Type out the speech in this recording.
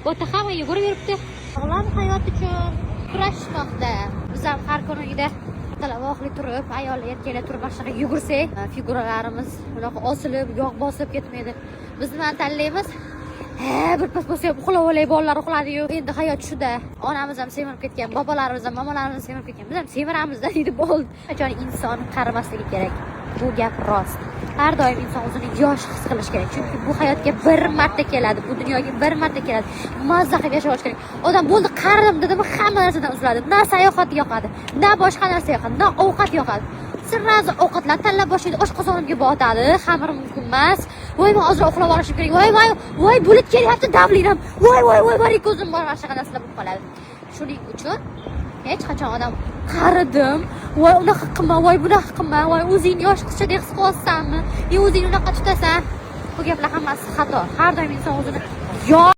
Bu yerda hamma yugurib yuribdi. Sog'lom hayot uchun kurashishmoqda. Biz ham har kuni uyda ertalab turib, ayollar, erkaklar turib, mana shunaqa yugursak, figuralarimiz bunaqa osilib, yog' bosib ketmaydi. Biz nimani tanlaymiz? Ha, bir pas bo'lsa ham uxlab olay, bolalar uxladiyu. Endi hayot shuda. Onamiz ham semirib ketgan, bobolarimiz ham, momolarimiz ham semirib ketgan. Biz ham semiramizda deydi, bo'ldi. Qachon inson qarimasligi kerak. Bu gap rost. Har doim inson o'zini yosh his qilishi kerak. Chunki bu hayotga bir marta keladi, bu dunyoga bir marta keladi. Mazza qilib yashash kerak. Odam bo'ldi, qaridim dedimi, hamma narsadan uziladi. Na sayohat yoqadi, na boshqa narsa yoqadi, na ovqat yoqadi. Сразу ovqatlar tanlab boshlaydi, oshqozonimga botadi, xamir mumkin emas. Voy, men ozroq uxlab olishim kerak. Voy, voy, voy, bulut kelyapti, давление m. Voy, voy, voy, varikozim bor, mana shunaqa narsalar bo'lib qoladi. Shuning uchun hech qachon odam qaridim, voy, unaqa qilma, voy, bunaqa qilma, voy, o'zingni yosh qizchadek his qilyapsanmi, e, o'zingni unaqa tutasan. Bu gaplar hammasi xato. Har doim inson o'zini yosh